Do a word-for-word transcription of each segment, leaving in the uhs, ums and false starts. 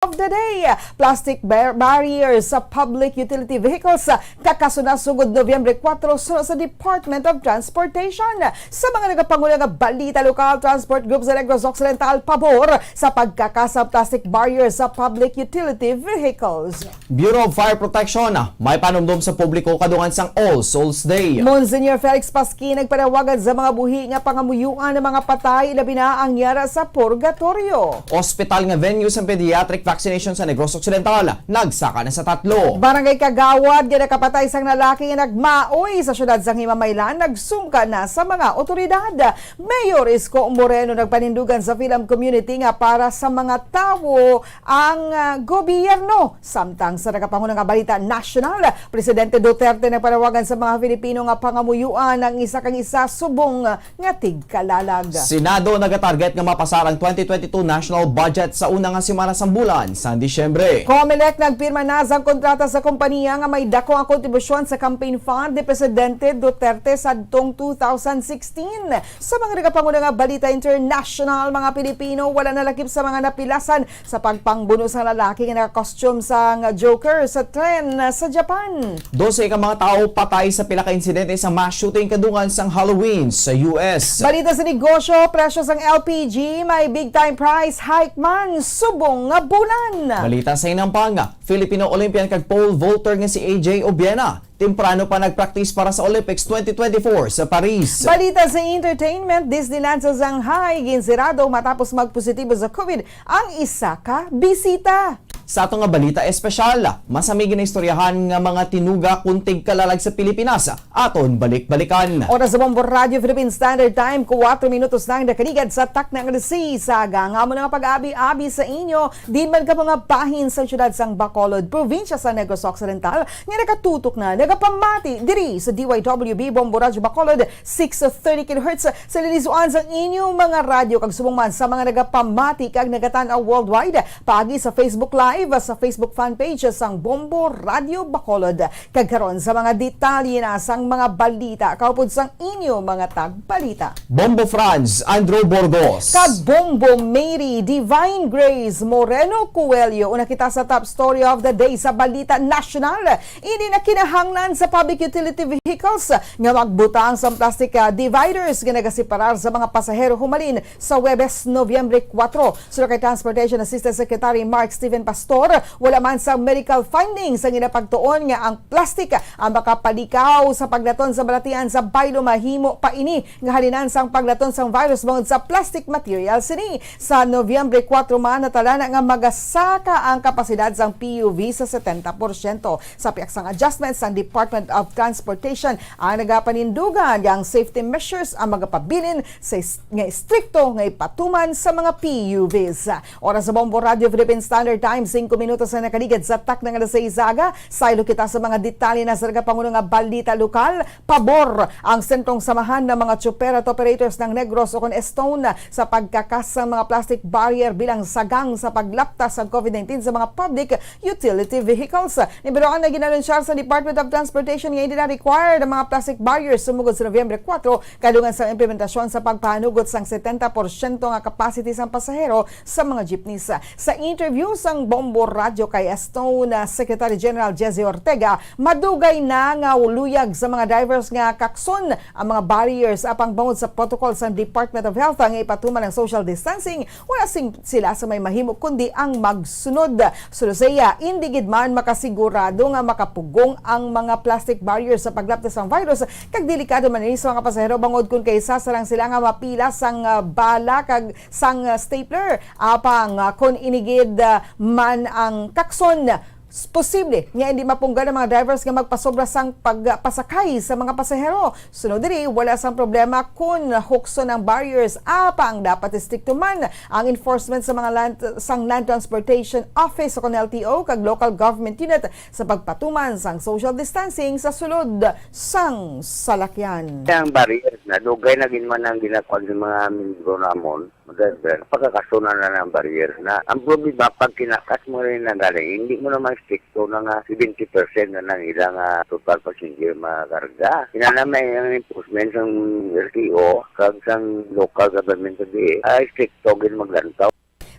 of the day. Plastic bar- barriers sa public utility vehicles, ah, kakasuna sugod Nobyembre kuwatro suno sa Department of Transportation. Sa mga nagapanguna nga balita lokal, transport group sa Negros Occidental pabor sa pagkakasa plastic barriers sa public utility vehicles. Bureau of Fire Protection, ah, may panumdom sa publiko kadungan sang All Souls Day. Monsignor Felix Pasquin nagpanawagan sa mga buhi nga pangamuyuan ang mga patay, labi na ang yara sa purgatoryo. Ospital nga venue sa pediatric vaccination sa Negros Occidental, nagsaka na sa tatlo. Barangay Kagawad nga nakapatay sang lalaki nga nagmaoy sa siyudad sang Himamaylan, nagsungka na sa mga otoridad. Mayor Isko Moreno nagpanindugan sa film community nga para sa mga tawo ang, ah, gobyerno. Samtang sa nagapanguna nga balita nasyonal, Presidente Duterte nagpanawagan sa mga Filipino nga pangamuyuan ang isa kag isa subong nga tigkalalag. Senado nagatarget nga mapasar ang twenty twenty-two national budget sa una nga semana sang bulan sang Disyembre. Comelec nagpirma na sang kontrata sa kompanya nga may dako nga kontribusyon sa campaign fund ni Presidente Duterte sadtong two thousand sixteen. Sa mga nagapanguna nga balita international, mga Pilipino wala nalakip sa mga napilasan sa pagpangbuno sang lalaki nga naka-costume sang Joker sa tren sa Japan. Dose ka mga tawo patay sa pila ka insidente sa mass shooting kadungan sang Halloween sa U S. Balita sa negosyo, presyo sang L P G may big time price hike man subong nga bulan. Balita sa inampang, Filipino Olympian kag pole vaulter nga si A J Obiena temprano pa nagpractice para sa Olympics twenty twenty-four sa Paris. Balita sa entertainment, Disneyland sa Shanghai ginsirado matapos magpositibo sa COVID ang isa ka bisita. Sa ato nga balita espesyal, masami ginaistoryahan nga mga tinuga kun tigkalalag sa Pilipinas. Aton balik-balikan. Oras sa Bombo Radio Philippine Standard Time, kuwatro minutos na ang nakaligad sa takna nga alas seis. Aga nga amo na nga pag-abi-abi sa inyo, din man ka mga bahin sa siyudad sang Bacolod, probinsya sa Negros Occidental, nga nakatutok na, nagapamati diri sa D Y W B Bombo Radyo Bacolod, six thirty kilohertz, sa lilisuan sang inyong mga radyo, kag subong man sa mga nagapamati kag nagatan-aw worldwide, paagi sa Facebook Live, sa Facebook fan page sang Bombo Radyo Bacolod. Kag karon sa mga detalye na sang mga balita, kaupod sang inyong mga tagbalita. Bombo Franz, Andrew Burgos. Kag Bombo Mary Divine Grace Moreno Coelho. Una kita sa top story of the day sa balita nasyonal. Ini na kinahanglan sa public utility vehicles nga magbutang sang plastic, ah, dividers nga nagaseparar sa mga pasahero humalin sa Huwebes, Nobyembre kuwatro. Suno kay Transportation Assistant Secretary Mark Steven Pastor, wala man sang medical findings ang ginapagtuon nga ang plastic ang makapalikaw sa paglaton sa balatian sa baylo. Mahimo pa ini nga halinan sang paglaton sang virus bangod sa plastic material sini. Sa Nobyembre kuwatro man, natalana nga magasaka ang kapasidad sang P U V sa setenta porsyento. Sa pihak sang adjustment sang Department of Transportation, ang nagapanindugan nga ang safety measures ang magapabilin sa is-, nga estrikto nga ipatuman sa mga P U Vs. Oras sa Bombo Radio Philippine Standard Time, singko minutos na nakaligad sa takna nga alas seis aga. Saylo kita sa mga detalye na sa nagapanguna nga balita lokal. Pabor ang Sentrong Samahan ng mga Chopper at Operators ng Negros o kon Estone sa pagkakas sang mga plastic barrier bilang sagang sa paglapta sa COVID nineteen sa mga public utility vehicles. Ni Biroan na ginanunsyar sa Department of Transportation nga hindi na required ang mga plastic barriers sumugod sa Nobyembre kuwatro, kadungan sa implementasyon sa pagpahanugot sang setenta porsyento nga capacity sang pasahero sa mga jeepneys. Sa interview sang Bombo Radyo kay Estone Secretary General Jesse Ortega, madugay na nga luyag sa mga drivers nga kakson ang mga barriers, apang bangod sa protocol sang Department of Health nga ipatuman ang social distancing, wala sing-, sila sa may mahimo kundi ang magsunod. Suno sa iya, indi gid man makasigurado nga makapugong ang mga plastic barriers sa paglapta sang virus, kag delikado man ini sa mga pasahero bangod kon kay isa sa lang sila nga mapila sang, ah, bala kag sang, ah, stapler. Apang, ah, kon ini gid, ah, man ang kakson, s-, posible nga hindi mapunggan ang mga drivers nga magpasobra sang pagpasakay sa mga pasahero. Sunod diri, wala sang problema kon hukson ang barriers, apang dapat estrikto man ang enforcement sa mga land, sang Land Transportation Office o kon L T O kag local government unit sa pagpatuman sang social distancing sa sulod sang salakyan. Ang barriers na, dugay na gid man ang ginakuan sa mga miyembro namon, mga driver, pagkakasunan na ng barrier na. Ang problema, pag kinakas mo rin na galing, hindi mo naman stricto na nga seventy percent na nang ilang, ah, total passenger makarga. Ina na may ang enforcement sang L T O, kag sang local government sa D A, ay stricto gid maglantaw.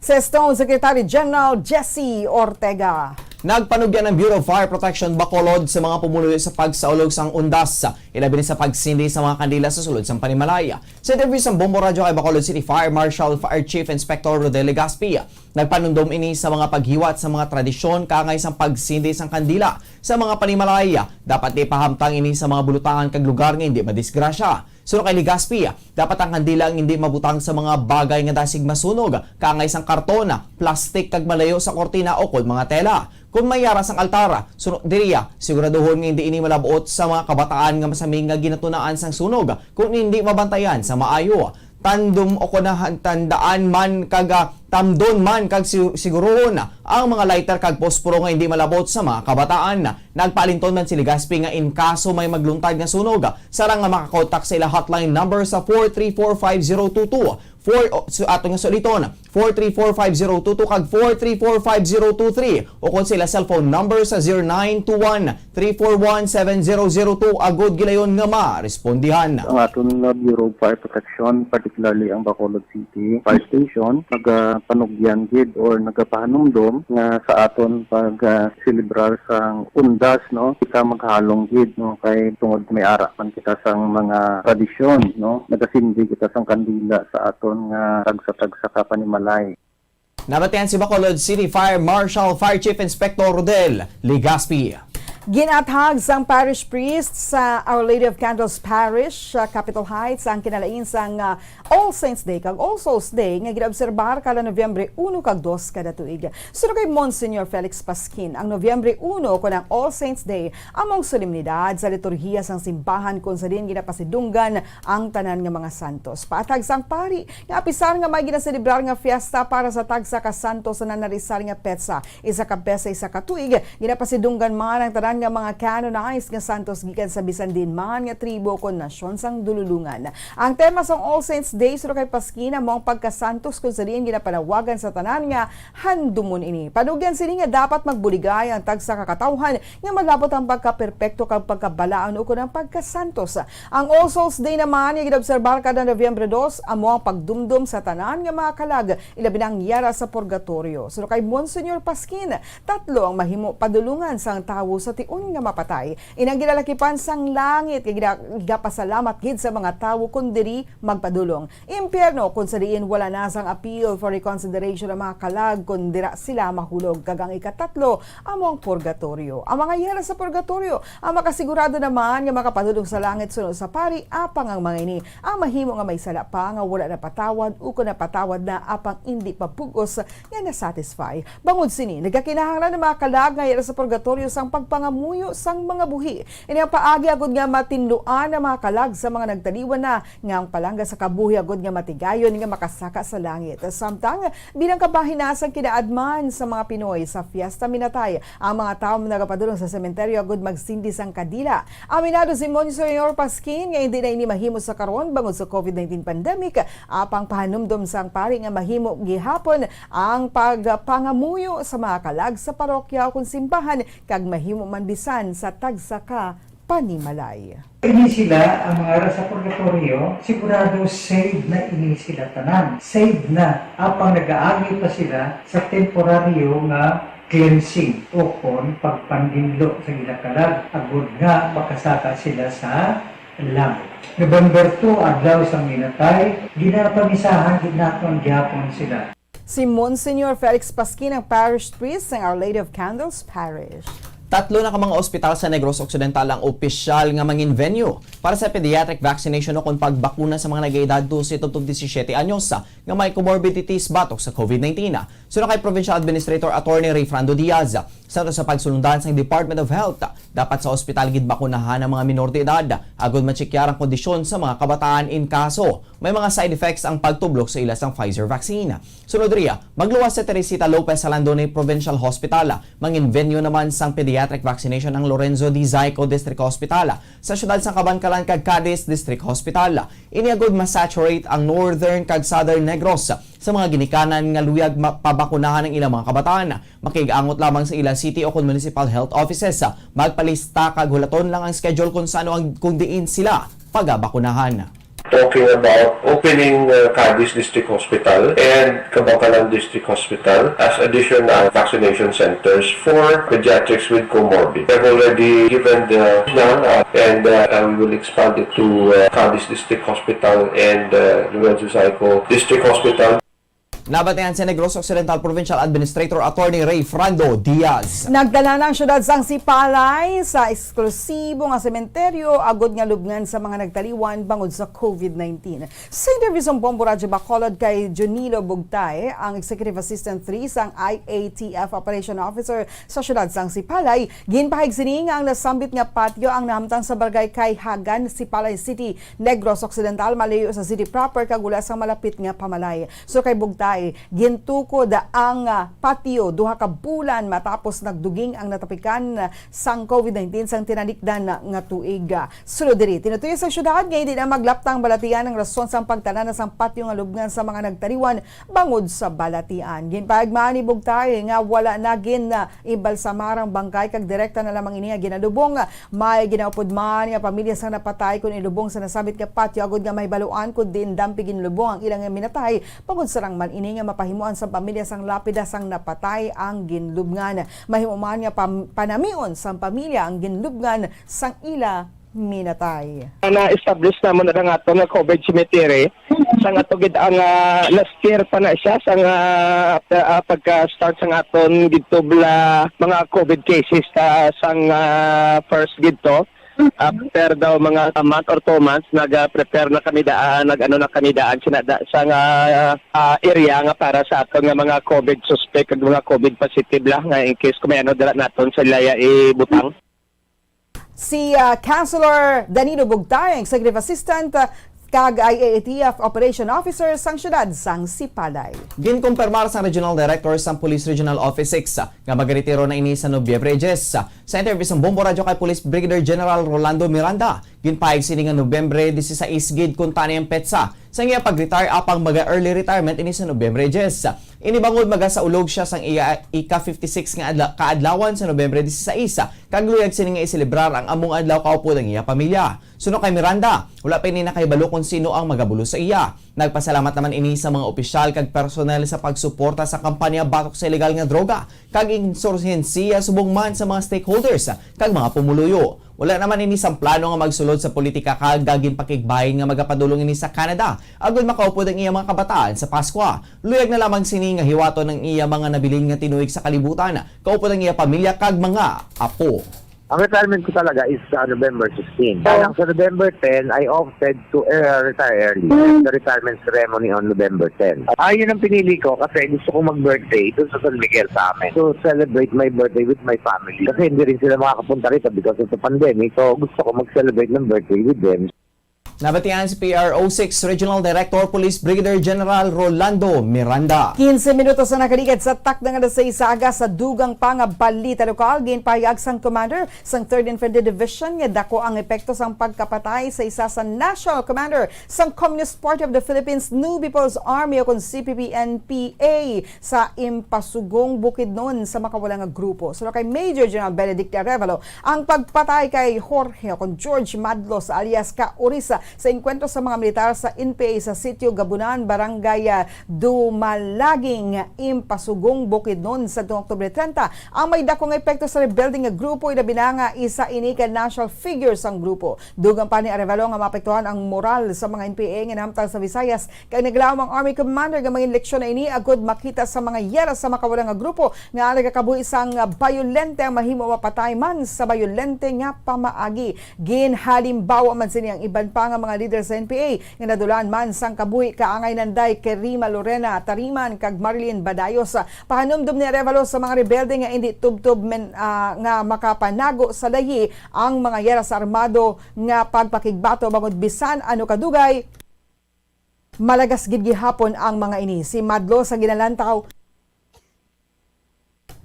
Si Stone Secretary General Jesse Ortega. Nagpanugyan ang Bureau of Fire Protection Bacolod sa mga pumuluyo sa pagsaulog sang undas, ilabi na sa pagsindi sa mga kandila sa sulod sang panimalay. Sa interview sang Bombo Radyo kay Bacolod City Fire Marshal Fire Chief Inspector Rodel Legaspi, nagpanumdom ini sa mga paghiwat sa mga tradisyon kaangay sang pagsindi sang kandila sa mga panimalay. Dapat ipahamtang ini sa mga bulutangan kag lugar nga hindi madisgrasya. Suno kay Legaspi, dapat ang kandila ang hindi mabutang sa mga bagay nga dasig masunog, kaangay sang karton, plastik kag malayo sa kortina o kon mga tela. Kon may yara sang altar, suno diriya, siguraduhon nga hindi ini malabot sa mga kabataan nga masaming nga ginatunaan sang sunog kon hindi mabantayan sa maayo. Tandom o kunahan tandaan man kag, ah, tamdon man kag si-, siguruhon ang mga lighter kag posporo nga hindi malabot sa mga kabataan. Nagpaalinton man si Legaspi nga in kaso may magluntad nga sunog, sarang nga makakontak sa ila hotline number sa four three four five zero two two, four, o, su-, ato nga suliton, four three four five zero two two kag four three four five zero two three, o kon sa ila cellphone number sa zero nine two one three four one seven zero zero two, agod gilayon nga marespondihan. Ang aton nga Bureau of Fire Protection, particularly ang Bacolod City Fire Station, nagapanugyan gid or nagapahanumdom nga sa aton pag, ah, selebrar sang undas, no, kita maghalong gid, no, kay tungod may ara man kita sang mga tradisyon, no, nagasindi kita sang kandila sa aton nga tagsa-tagsa ka panimalay. Nabatian si Bacolod City Fire Marshal Fire Chief Inspector Rodel Legaspi. Ginathag sang parish priest sa Our Lady of Candles Parish sa Capitol Heights ang kinalain sang, ah, All Saints Day kag All Souls Day nga ginaobserbar kada Nobyembre uno kag dos kada tuig. Suno kay Monsignor Felix Pasquin, ang Nobyembre uno kon ang All Saints Day amo ang solemnidad sa liturhiya sang simbahan kon sa diin ginapasidunggan ang tanan nga mga santos. Paathag sang pari, nga apisar nga may ginaselebrar nga fiesta para sa tagsa ka santos sa nanarisar nga petsa, isa ka bes sa isa ka tuig, ginapasidunggan man ang tanan nga mga canonized nga santos gikan sa bisan diin man nga tribo kon nasyon sang dululungan. Ang tema sang All Saints Day suno kay Pasquin amo ang pagkasantos, kon sa diin ginapanawagan sa tanan nga handumon ini. Panugyan sini nga dapat magbuligay ang tagsa ka katawhan nga malabot ang pagkaperpekto kag pagkabalaon ukon ang pagkasantos. Ang All Souls Day naman nga ginaobserbar kada Nobyembre dos amo ang pagdumdom sa tanan nga mga kalag, ilabi na ang yara sa purgatorio. Suno kay Monsignor Pasquin, tatlo ang mahimo padulongan sang tawo sa tion nga mapatay. Ini ang ginalakipan sang langit nga gina-, gapasalamat gid sa mga tawo kon diri magpadulong. Impyerno, kon sa diin wala na sang appeal for reconsideration ang mga kalag kon dira sila mahulog, kag ang ikatatlo amo ang purgatorio. Ang mga yara sa purgatorio ang makasigurado naman nga makapadulong sa langit suno sa pari, apang ang mga ini ang mahimo nga may sala pa nga wala napatawad ukon napatawad na apang indi pa bug-os nga na-satisfy. Bangod sini, nagakinahanglan ang mga kalag nga yara sa purgatorio sang pagpangamuyo sang mga buhi. Ini ang paagi agud nga matinluan ang mga kalag sa mga nagtaliwan na nga ang palangga sa kabuhi agud nga matigayon nga makasaka sa langit. Samtang bilang kabahin na sang kinaadman sa mga Pinoy sa Fiesta Minatay, ang mga tawo nagapadulong sa sementeryo agud magsindi sang kadila. Aminado si Monsignor Pasquin nga hindi na ini mahimo sa karon bangod sa covid nineteen pandemic, apang pahanumdom sang pari nga mahimo gihapon ang pagpangamuyo sa mga kalag sa parokya ukon simbahan kag mahimo man bisan sa tagsa ka panimalay. Ini sila, ang mga yara sa purgatorio, sigurado save na ini sila tanan. Save na, apang nagaagi pa sila sa temporaryo nga cleansing ukon pagpanginlo sa ila kalag, agud nga makasaka sila sa langit. November two, adlaw sang minatay, ginapamisahan gid naton gihapon sila. Si Monsignor Felix Pasquin ang parish priest sang Our Lady of Candles Parish. Tatlo na ka mga ospital sa Negros Occidental ang opisyal nga mangin venue para sa pediatric vaccination o kon pagbakuna sa mga nag-edad dose tubtob disisiete anyos nga may comorbidities batok sa covid nineteen. Suno kay Provincial Administrator Attorney Rayfrando Diaz, sa, sa pagsulundan sang Department of Health, dapat sa ospital gid bakunahan ang mga minor de edad agud matsekyar ang kondisyon sa mga kabataan in kaso may mga side effects ang pagtublok sa ila sang Pfizer vaccine. Sunod riya, magluwas sa Teresita Lopez Salandone Provincial Hospital. Mangin venue naman sang pediatric vaccination ang Lorenzo D. Zayco District Hospital, sa siyudad sang Kabankalan kag Cadiz District Hospital. Ini agud ma-saturate ang Northern kag Southern Negros sa mga ginikanan nga luyag ma-, pabakunahan ang ilang mga kabataan. Makig-angot lamang sa ilang city o kon municipal health offices. Magpalista kag hulaton lang ang schedule kung sano ang, kung diin sila pagabakunahan. talking about opening uh, Cadiz District Hospital and Kabankalan District Hospital as additional vaccination centers for pediatrics with comorbid. We've already given the plan uh, and uh, uh, we will expand it to uh, Cadiz District Hospital and uh, Lorenzo Saico District Hospital. Nabatian sa Negros Occidental Provincial Administrator Attorney Ray Frando Diaz. Nagdala na ang siyudad sang Sipalay sa eksklusibo nga sementeryo agod nga lubngan sa mga nagtaliwan bangod sa COVID nineteen. Sa interview sang Bombo Radyo Bacolod kay Junilo Bugtay, ang Executive Assistant three sang I A T F Operation Officer sa siyudad sang Sipalay, ginpahayag sini nga ang nasambit nga patio ang nahamtang sa barangay Kayhagan, Sipalay City, Negros Occidental, malayo sa city proper kag wala sang malapit nga pamalay. So kay Bugtay, gintukod ang ah, patio duha ka bulan matapos nagduging ang natapikan sang COVID nineteen sang tinalikdan nga tuig. Sulod diri, tinutuyo sa syudad nga hindi na maglaptang balatian ang rason sang pagtanana sang patio nga lubngan sa mga nagtaliwan bangod sa balatian. Ginpahayag man ni Bugtay nga wala na gin ah, imbalsamar ang bangkay kag direkta na lamang ini nga ginalubong. May ginaupod man nga pamilya sang napatay kon ilubong sa nasambit nga patio agud nga mahibaluan kon diin dampi ginlubong ang ilang minatay, bangod sarang man ini nga mapahimuan sang pamilya sang lapida sang napatay ang ginlubngan. Mahimo man nga pam- panamion sang pamilya ang ginlubngan sang ila minatay. Na-establish namon ang aton nga COVID cemetery. Sang ato gid ang ah, last year pa na siya sang ah, ah, pagka-start sang aton gitubla mga COVID cases ta sang ah, first gid to. After daw mga a month or two months, nag-prepare na kami daan, nag-ano na kami daan sina da, sa nga ah, area nga para sa aton nga mga COVID suspect ug mga COVID positive la nga in case kung may ano dala naton sa laya ibutang. Si ah, Councilor Danilo Bugtay, Executive Assistant ah, kag I A T F Operation Officer sang siyudad sang Sipalay. Ginkumpirmar sang Regional Director sang Police Regional Office six nga magaretiro na ini sa Nobyembre diyes. Sa interview sang Bombo Radyo kay Police Brigadier General Rolando Miranda, ginpahayag sini nga Nobyembre disisais gid kuntani ang petsa sang iya pag-retire apang maga-early retirement ini sa Nobyembre diyes. Ini bangod magasaulog sia sang iya ika fifty-six nga adla- kaadlawan sa Nobyembre disisais, kag luyag sini nga iselebrar ang among adlaw kaupod ang iya pamilya. Suno kay Miranda, wala pa ini nakahibalo kon sino ang magabulos sa iya. Nagpasalamat naman ini sa mga opisyal kag personnel sa pagsuporta sa kampanya batok sa illegal nga droga kag insurhensiya subong man sa mga stakeholders kag mga pumuluyo. Wala naman ini sang plano nga magsulod sa politika kag ginpakigbahin nga magapadulong ini sa Canada agud makaupod ang iya mga kabataan sa Pascua. Luyag na lamang sini nga hiwaton ang iya mga nabilin nga tinuig sa kalibutan, kaupod ang iya pamilya kag mga apo. Ang retirement ko talaga is sa November sixteen. Kaya lang sa November ten, I opted to uh, retire early. The retirement ceremony on November ten. Ah, yun ang pinili ko kasi gusto kong mag-birthday doon sa San Miguel sa amin. To celebrate my birthday with my family. Kasi hindi rin sila makakapunta rito because of the pandemic. So gusto ko mag-celebrate ng birthday with them. Nabatian si P R O six Regional Director Police Brigadier General Rolando Miranda. Quince minutos na nakaligad sa takna nga alas sais sa aga sa dugang pa nga balita lokal, ginpahayag sang Commander sang Third Infantry Division nga dako ang epekto sang pagkapatay sa isa sa National Commander sang Communist Party of the Philippines New People's Army o kon C P P N P A sa Impasugong, Bukidnon sa makawala nga grupo. Suno kay Major General Benedict Arevalo, ang pagpatay kay Jorge o kon George Madlos alias Ka Orisa sa engkwentro sa mga militar sa N P A sa Sitio Gabunan, Barangay ah, Dumalaging, Impasugong, Bukidnon sa Oktubre treinta ang may dako nga epekto sa rebelde nga grupo, ilabi na nga isa ini ka national figure sang grupo. Dugang pa ni Arevalo nga maapektuhan ang moral sa mga N P A nga nahamtang sa Visayas, kag naglaom ang Army Commander nga mangin leksyon na ini agud makita sa mga yara sa makawala nga grupo nga nagakabuhi sang bayolente ang mahimo mapatay man sa bayolente nga pamaagi. Ginhalimbawa man sini ang iban pa nga mga lider sa N P A nga nadulaan man sang kabuhi kaangay nanday kay Rima Lorena Tariman kag Marilyn Badayos. Pahanumdom ni Arevalo sa mga rebelde nga indi tubtob men, ah, nga makapanago sa layi ang mga yara sa armado nga pagpakigbato bangod bisan ano kadugay, malagas gid gihapon ang mga ini. Si Madlo sa ginalantaw.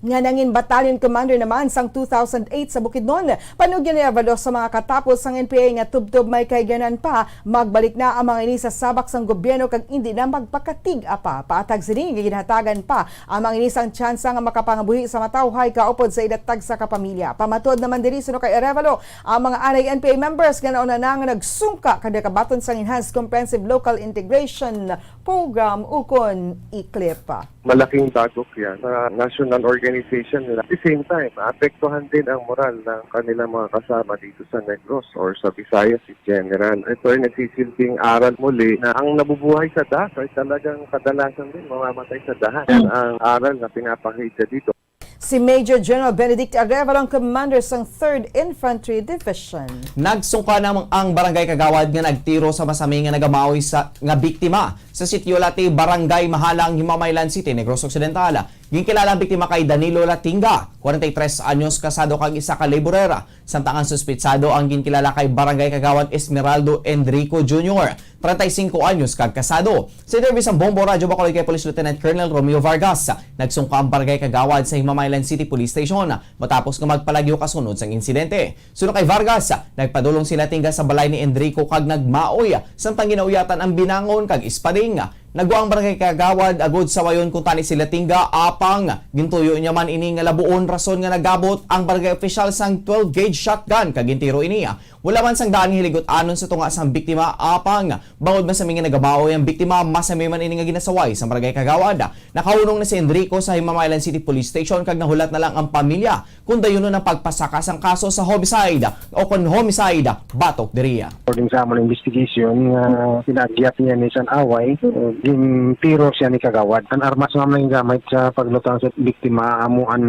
nga nangin battalion commander naman sang two thousand eight sa Bukidnon. Panugyan ni Avalos sa mga katapos sang N P A nga tubtob may kahigayonan pa, magbalik na ang mga ini sa sabak sang gobyerno kag indi na magpakatig-a pa. Paatag sini nga ginhatagan pa ang mga ini sang tsansa nga makapangabuhi sa matawhay kaupod sa ila tagsa ka pamilya. Pamatuod naman diri, suno kay Arevalo, ang mga anay N P A members nga nauna na nga nagsungka kag nakabaton sang Enhanced Comprehensive Local Integration Program ukon ECLIP. Malaking dagok yan sa national organization nila. At the same time, maapektuhan din ang moral ng kanilang mga kasama dito sa Negros or sa Visayas in general. Ito ay nagsisilbing aral muli na ang nabubuhay sa dahas ay talagang kadalasan din mamamatay sa dahas. Yan ang aral na pinapakita dito. Si Major General Benedict Arevalo ang commander sang Third Infantry Division. Nagsungka na ang barangay kagawad nga nagtiro sa masami nga nagamaoy sa, nga biktima sa Sitio Lati, Barangay Mahalang, Himamaylan City, Negros Occidental. Ginkilala ang biktima kay Danilo Latinga, kwarenta y tres anyos, kasado kag isa ka laborer, samtang ang suspitsado ang ginkilala kay Barangay Kagawad Esmeraldo Enrico Junior, treinta y cinco anyos kag kasado. Sa interview sang Bombo Radyo Bacolod kay Police Lieutenant Colonel Romeo Vargas, nagsungka ang barangay kagawad sa Himamaylan City Police Station matapos nga magpalagyo kasunod sang insidente. Suno kay Vargas, nagpadulong si Latinga sa balay ni Enrico kag nagmaoy, samtang ginauyatan ang binangon kag espading. Nagwa ang barangay kagawad agod sawayon kuntani si Latinga, apang gintuyo niya man ini nga labuon, rason nga nagabot ang barangay official sang twelve gauge shotgun kag gintiro ini. Wala man sang daan nga hiligot-anon sa tunga sang biktima, apang bangod masami nga nagamaoy ang biktima, masami man ini nga ginasaway sang barangay kagawad. Nakahunong na si Enrico sa Himamaylan City Police Station kag nahulat na lang ang pamilya kon dayunon ang pagpasaka sang kaso sa homicide o kon homicide batok diri. According sa amon investigation, nga pinagyat niya ni san away, gintiro siya ni kagawad. Ang armas nga may gamit sa paglutang sa biktima amo ang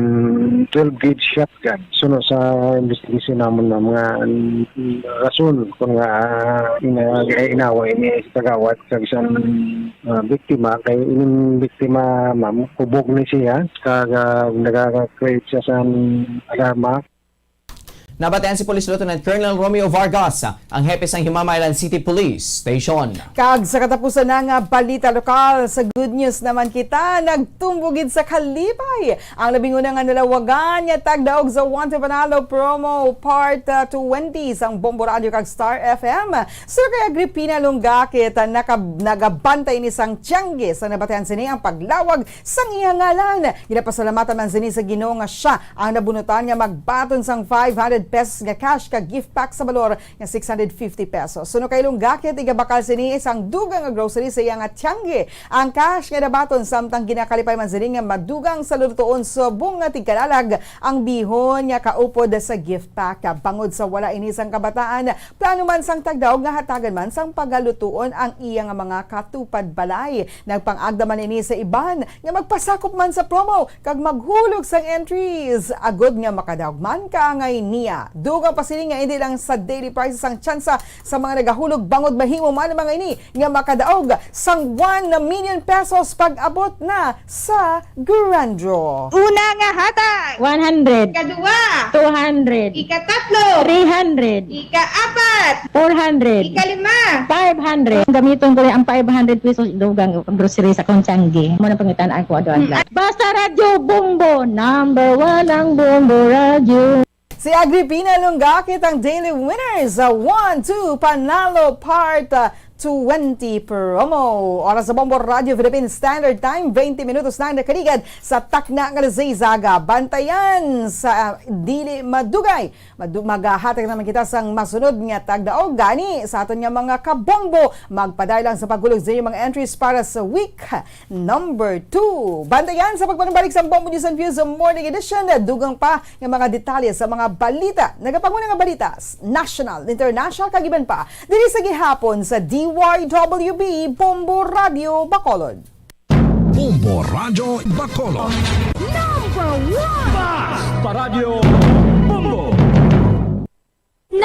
twelve gauge shotgun. Suno sa investigation namon na mga, mm, rason kung nga, ah, ina-, inaway ni kagawad kag isang, ah, biktima, kay ining biktima, ma'am, hubog ni siya kag, ah, nagaka-create siya sa alarma. Nabatian si Police Lieutenant Colonel Romeo Vargas, ang hepe sang Himamaylan City Police Station. Kag sa katapusan na nga balita lokal, sa good news naman kita, nagtumbo gid sa kalipay ang labing una nga nalawagan nga tagdaog sa One to Panalo Promo Part, uh, twenty sang Bombo Radio kag Star F M. Sir kay Agripina Lunggakit, uh, naka-, nagabantay ni sang tiyangge sa nabatian sini ang paglawag sang iya ngalan. Ginapasalamatan man sini sa Ginoo nga siya ang nabunutan nga magbaton sang five hundred pesos nga cash kag gift pack sa balor nga six hundred fifty pesos. Suno kay Lunggakit, igabakal sini sang dugang nga grocery sa iya nga tiyangge ang cash nga nabaton, samtang ginakalipay man sini nga madugang sa lutoon subong nga tigkalalag ang bihon nga kaupod sa gift pack. Bangod sa wala ini sang kabataan, plano man sang tagdaog nga hatagan man sang pagalutoon ang iya nga mga katupad balay. Nagpang-agda man ini sa iban nga magpasakop man sa promo kag maghulog sang entries agod nga makadaog man kaangay niya. Dugang pa sini nga indi lang sa daily prizes ang tsansa sa mga nagahulog, bangod mahimo man ang mga ini nga makadaog sang one million pesos pag-abot na sa grand draw. Una nga hatag, one hundred. Ikaduwa, two hundred. Ikatatlo, three hundred. Ikaapat, four hundred. Ikalima, five hundred. Gamiton ko ang five hundred pesos, dugang grocery sa akong tiyangge. Mo na pangitan ako adlaw-adlaw. Basta Radyo Bombo, number one ang Bombo Radyo. Si Agripina Lunggakit ang daily winner sa One Two Panalo Part, uh, twenty promo. Oras sa Bombo Radio Philippine Standard Time, twenty minutos na ang nakaligad sa takna nga alas seis aga. Bantayan sa, uh, dili madugay. Madu-, maghahatag naman kita sang masunod nga tagdaog. Gani, sa aton nga mga kabombo, magpadayon lang sa paghulog sa inyong mga entries para sa week number two. Bantayan sa pagpanumbalik sa Bombo News and Views Morning Edition. Dugang pa nga mga detalye sa mga balita. Nagapanguna nga balita, s-, national, international, kag iban pa. Diri sa gihapon sa D Y W B Bombo Radio Bacolod. Bombo Radyo Bacolod. Number one! Basta Radyo Bombo!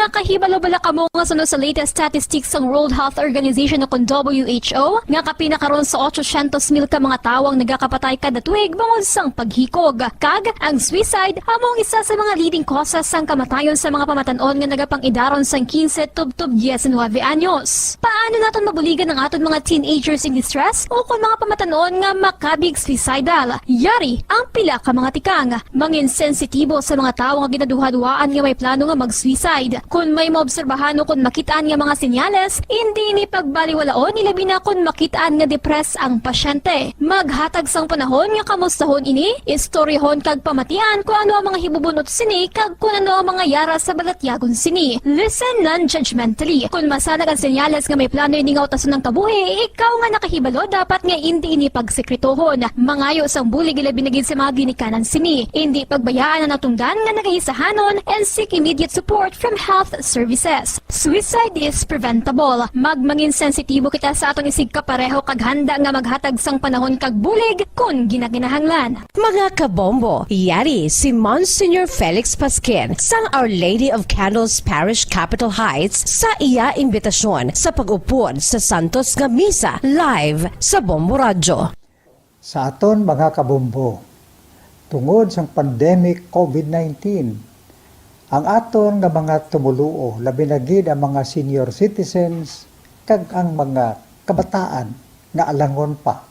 Nakahibalo bala kamo nga suno sa latest statistics sang World Health Organization o kon W H O, nga kapin na karon sa otsosyentos mil ka mga tawo ang nagakapatay kada tuig bangod sang paghikog? Kag ang suicide amo ang isa sa mga leading causes sang kamatayon sa mga pamatan-on nga nagapang-idaron sang quince tubtob diecinuebe anyos. Paano naton mabuligan ang aton mga teenagers in distress o kon mga pamatan-on nga makabig suicidal? Yari ang pila ka mga tikang. Mangin sensitibo sa mga tawo nga ginaduhaduhaan nga may plano nga mag-suicide. Kon may maobserbahan o kon makit-an nga mga senyales, indi ini pagbaliwalaon, ilabi na kon makit-an nga depressed ang pasyente. Maghatag sang panahon nga kamustahon ini, istoryahon kag pamatian kon ano ang mga hibubunot sini kag kon ano ang mga yara sa balatyagon sini. Listen non-judgmentally. Kon masanag ang senyales nga may plano ini nga utason ang kabuhi, ikaw nga nakahibalo dapat nga indi ini pagsekretohon. Mangayo sang bulig, ilabi na gid sa mga ginikanan sini. Indi pagbayaan ang natungdan nga nagaisahanon and seek immediate support from health services. Suicide is preventable. Magmangin sensitibo kita sa aton isigkapareho kag handa nga maghatag sang panahon kag bulig kon ginakinahanglan. Mga kabombo, yari si Monsignor Felix Pasquin sang Our Lady of Candles Parish, Capitol Heights, sa iya imbitasyon sa pag-upod sa santos nga misa live sa Bombo Radyo. Sa aton mga kabombo, tungod sang pandemic covid nineteen, ang aton nga mga tumoluo, labi na gid ang mga senior citizens kag ang mga kabataan nga alangon pa,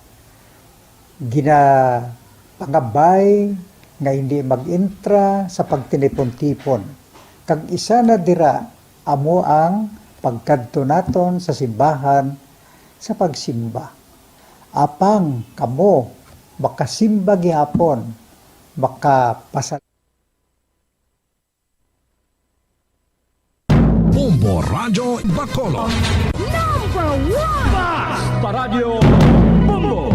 ginapangabay nga hindi mag-intra sa pagtinipon-tipon, kag isa na dira amo ang pagkadto naton sa simbahan sa pagsimba. Apang kamo makasimba gihapon, makapasal- Bombo Radyo Bacolod. Number one! Basta Radyo Bombo!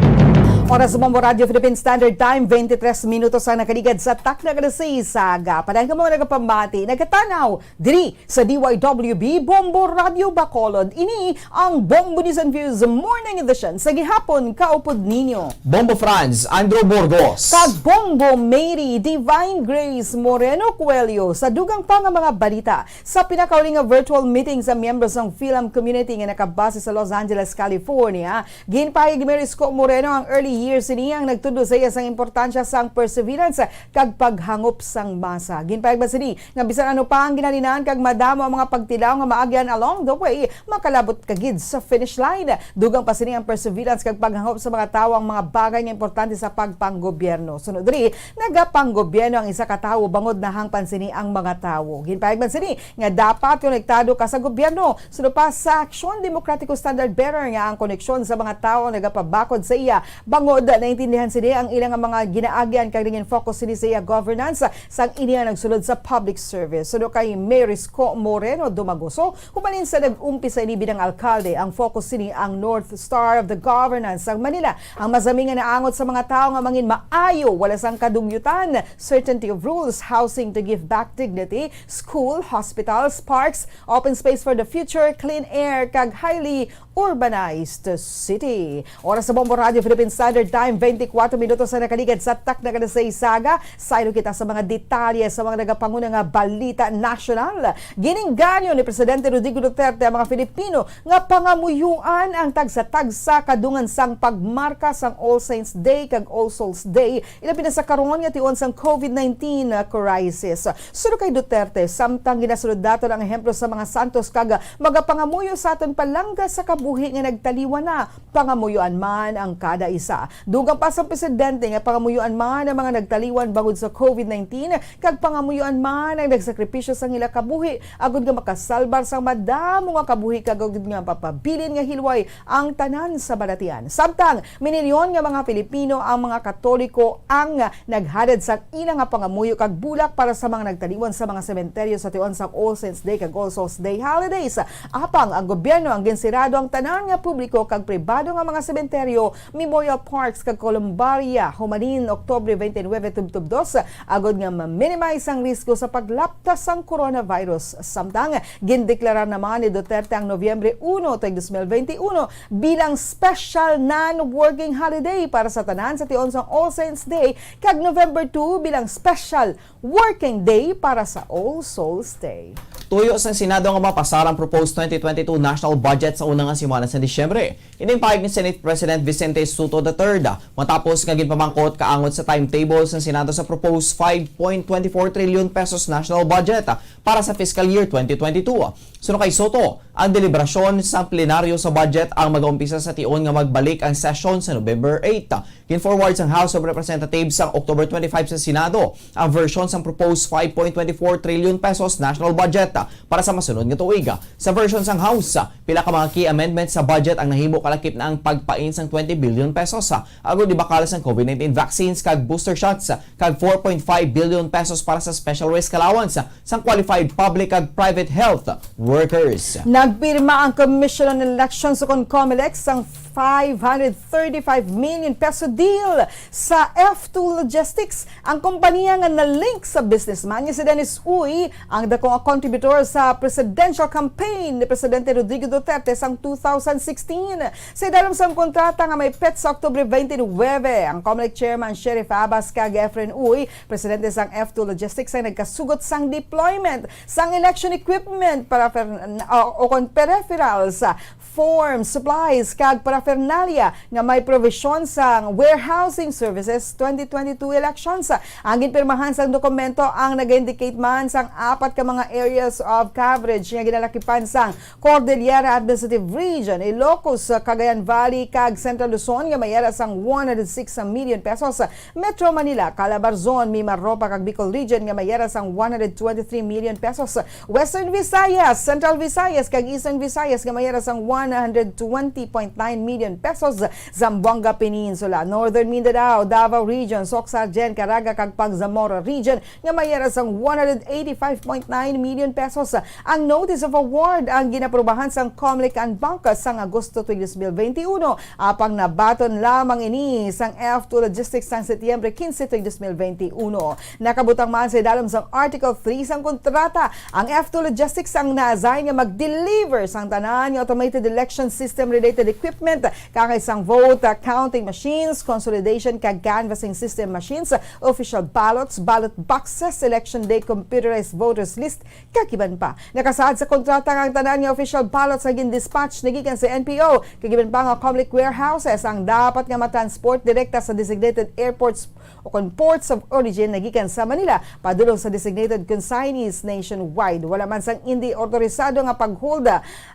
Oras sa Bombo Radyo Philippine Standard Time, twenty-three minutos ang nakaligad sa takna kada sa isaga. Padayon ka mga nagapambati, nagkatanaw, diri sa D Y W B Bombo Radyo Bacolod. Ini ang Bombo News and Views Morning Edition sa gihapon kaupod ninyo. Bombo Franz, Andrew Burgos. Kag Bombo Mary, Divine Grace Moreno Coelho. Sa dugang pa nga mga balita, sa pinakauli nga virtual meeting sa miyembro sang film community nga nakabase sa Los Angeles, California, ginpahayag ni Mayor Isko Moreno ang early years sini ang nagtudlo sa iya sang importansya sang perseverance kag paghangop sang masa. Ginpahayag man sini nga bisan ano pa ang ginhalinan kag madamo ang mga pagtilaw nga maagian along the way, makalabot ka gid sa finish line. Dugang pa sini ang perseverance kag paghangop sa mga tawo ang mga bagay nga importante sa pagpanggobyerno. Sunod diri, nagapanggobyerno ang isa ka tawo bangod nahangpan sini ang mga tawo. Ginpahayag man sini nga dapat konektado ka sa gobyerno. Sunod pa, sa aksyon, demokratiko standard bearer nga ang koneksyon sa mga tawo nagapabakod sa iya. Bangod naintindihan sini ang ila nga mga ginaagyan kag naging focus sini sa iya governance sang ini ang nagsulod sa public service. Suno kay Mayor Isko Moreno Dumagoso, humalin sa nag-umpisa ini bilang alkalde, ang focus sini ang North Star of the Governance sang Manila. Ang masami nga naangot sa mga tawo nga mangin maayo, wala sang kadugyutan, certainty of rules, housing to give back dignity, school, hospitals, parks, open space for the future, clean air, kag highly urbanized city. Oras sa Bombo Radio Philippine Standard Time, twenty-four minutos na nakaligad sa takna kada sa isaga. Saylo kita sa mga detalye sa mga nagapanguna nga balita nasyonal. Giningganyo ni Presidente Rodrigo Duterte ang mga Filipino nga pangamuyuan ang tagsa-tagsa kadungan sang pagmarka sang All Saints Day kag All Souls Day, ilabi na sa karon nga tion sang covid nineteen crisis. Suno kay Duterte, samtang ginasulod naton ang ehemplo sa mga santos kag magapangamuyo sa aton palangga sa kabuhi nga nagtaliwan na, pangamuyuan man ang kada isa. Dugang pa sang presidente nga pangamuyuan man ang mga nagtaliwan bangod sa covid nineteen, kag pangamuyuan man ang nagsakripisyo sang ila kabuhi agud nga makasalbar sang madamo nga kabuhi kag agud nga mapabilin nga hilway ang tanan sa balatian. Samtang minilyon nga mga Pilipino ang mga Katoliko ang naghalad sang ila nga pangamuyo kag bulak para sa mga nagtaliwan sa mga sementeryo sa tion sang All Saints Day kag All Souls Day holidays. Apang ang gobyerno ang ginsirado ang tanan nga publiko kag pribado nga mga sementeryo, memorial parks kag columbaria humanin Oktubre twenty-nine tubtob dos, agod nga ma-minimize ang risgo sa paglaptas sang coronavirus. Samtang, gindeklarar naman ni Duterte ang Nobyembre uno tuig dos mil benti uno bilang special non-working holiday para sa tanan sa tion sang All Saints Day kag November two bilang special working day para sa All Souls Day. Tuyo sang Senado nga mapasar ang proposed twenty twenty-two national budget sa una nga semana sa Disyembre. Ini ang pahayag ni Senate President Vicente Sotto the third, matapos nga ginpamangkot kaangot sa timetable sang Senado sa proposed five point twenty four trillion pesos national budget para sa fiscal year twenty twenty-two. Suno kay Sotto, ang deliberasyon sa plenaryo sa budget ang mag-umpisa sa tion nga magbalik ang sesyon sa November eight. Gin-forward sang House of Representatives sang October twenty-five sa Senado ang version sang proposed five point twenty four trillion pesos national budget para sa masunod nga tuig. Sa version sang House, pila ka mga key amendments sa budget ang nahimo, kalakip na ang pagpain sang twenty billion pesos agod ibakal sang COVID nineteen vaccines kag booster shots, kag four point five billion pesos para sa special risk allowance sang qualified public kag private health workers. Nagpirma ang Commission on Elections, ukon COMELEC, sang five hundred thirty-five million peso deal sa F two Logistics, ang kompanya nga na-link sa businessman nga si Dennis Uy, ang dako nga contributor sa presidential campaign ni Presidente Rodrigo Duterte sang two thousand sixteen. Sa idalom sang kontrata nga may petsa Oktubre twenty-nine, ang COMELEC Chairman Sheriff Abbas kag Efren Uy, presidente sang F two Logistics, ang nagkasugot sang deployment sang election equipment, parafer-, o, o kon peripherals, form, supplies, kag paraphernalia nga may provision sang Warehousing Services twenty twenty-two elections. Ang ginpirmahan sang dokumento ang nag-indicate man sang apat ka mga areas of coverage nga ginalakipan sang Cordillera Administrative Region, Ilocos, Cagayan Valley, kag Central Luzon nga may yara sang one hundred six million pesos, Metro Manila, Calabarzon, Mimaropa, kag Bicol Region nga may yara sang one hundred twenty-three million pesos, Western Visayas, Central Visayas, kag Eastern Visayas nga may yara sang one hundred twenty point nine million pesos, Zamboanga Peninsula, Northern Mindanao, Davao Region, Soccsksargen, Caraga, kag Bangsamoro Region nga may yara sang one hundred eighty-five point nine million pesos. Ang notice of award ang ginaprubahan sang COMELEC en banc sang Agosto tuig dos mil benti uno, apang nabaton lamang ini sang F two Logistics sang Setyembre quince tuig dos mil benti uno. Nakabutang man sa idalom sang Article three sang kontrata ang F two Logistics, ang na-assign nga mag-deliver sang tanan nga automated election system related equipment, kaangay sang vote, uh, counting machines, consolidation kag canvassing system machines, official ballots, ballot boxes, election day computerized voters list, kag iban pa. Nakasaad sa kontrata nga ang tanan nga official ballots nga gin-dispatch nagikan sa N P O kag iban pa nga COMELEC warehouses ang dapat nga matransport direkta sa designated airports o kon ports of origin nagikan sa Manila padulong sa designated consignees nationwide. Wala man sang indi otorisado nga pag-hold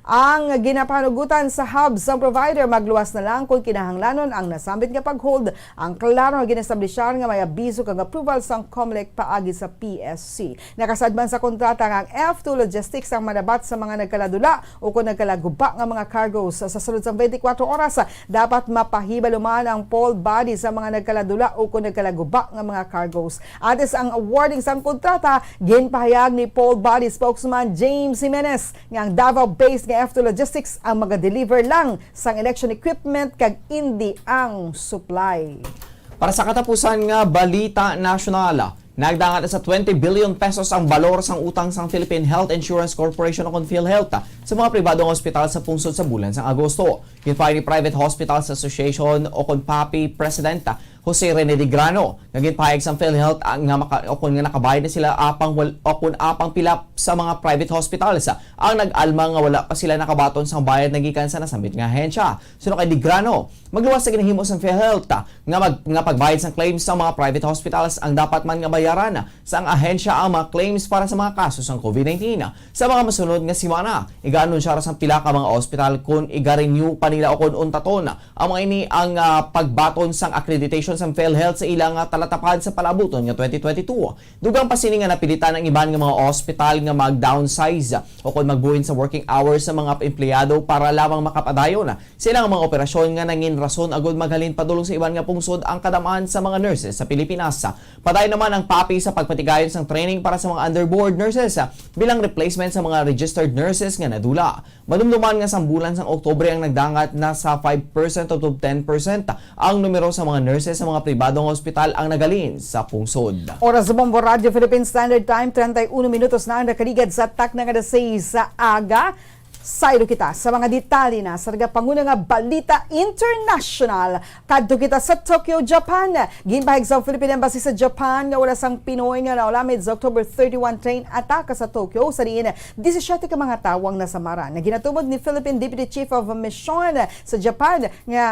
ang ginapanugutan sa hub sang provider, magluwas na lang kon kinahanglanon ang nasambit nga pag-hold. Ang klaro nga gin-establishar nga may abiso kag approval sang COMELEC paagi sa P S C. Nakasaad man sa kontrata nga ang F two Logistics ang manabat sa mga nagkaladula o kon nagkalaguba nga mga cargos. Sa sulod sang twenty-four oras, dapat mapahibalo man ang poll body sa mga nagkaladula o kon nagkalaguba nga mga cargos. Antes ang awarding sang kontrata, ginpahayag ni poll body spokesman James Jimenez nga ang Davao-based nga F two Logistics ang maga-deliver lang sang election equipment kag indi ang supply. Para sa katapusan nga balita nasyonal, nagdangat na sa twenty billion pesos ang balor sang utang sang Philippine Health Insurance Corporation o kon PhilHealth sa mga pribado nga ospital sa pungsod sa bulan sang Agosto. Ginpahayag ni Private Hospitals Association o kon PHAPI President Jose Rene Digrano nga ginpahayag sang PhilHealth, ah, nga maka-, o kon nga nakabayad na sila apang wal-, o kon apang pila sa mga private hospitals ang nag-alma nga wala pa sila nakabaton sang bayad nagikan sa nasambit nga ahensya. Suno kay Digrano, magluwas sa ginahimo sang PhilHealth, ah, nga mag-, nga pagbayad sang claims sa mga private hospitals ang dapat man nga bayaran sang ahensya ang mga claims para sa mga kaso sang COVID nineteen. Sa mga masunod nga semana, iga-anunsya ra sang pila ka mga ospital kon iga-renew pa nila o kon untaton ang mga ini ang, ah, pagbaton sang accreditation sa PhilHealth sa ilang, ah, talatapan sa palaabuton nga twenty twenty-two. Dugang pa sini nga napilitan ang iban nga mga ospital nga mag-downsize o kon magbuhin sa working hours sa mga empleyado para lamang makapadayon sa ilang mga operasyon nga nangin rason agud maghalin padulong sa iban nga pungsod ang kadam-an sa mga nurses sa Pilipinas. Padayon naman ang PAPI sa pagpatigayon sang training para sa mga underboard nurses, ah, bilang replacement sa mga registered nurses nga nadula. Madumduman nga sang bulan sang Oktubre ang nagdangat na sa five percent to ten percent ang numero sa mga nurses sa mga pribadong ospital ang nagalin sa pungsod. Oras sa Bombo Radyo Philippine Standard Time, treinta y uno minutos na ang nakaligad sa takna nga alas seis sa aga. Saylo kita sa mga detalye na sa nagapanguna nga balita international. Kadto kita sa Tokyo, Japan. Ginpahayag sang Philippine Embassy sa Japan nga wala sang Pinoy nga naulamid sa October thirty-one train attack sa Tokyo, sa diin disisiete ka mga tawo ang nasamaran. Ginatumod ni Philippine Deputy Chief of Mission sa Japan nga,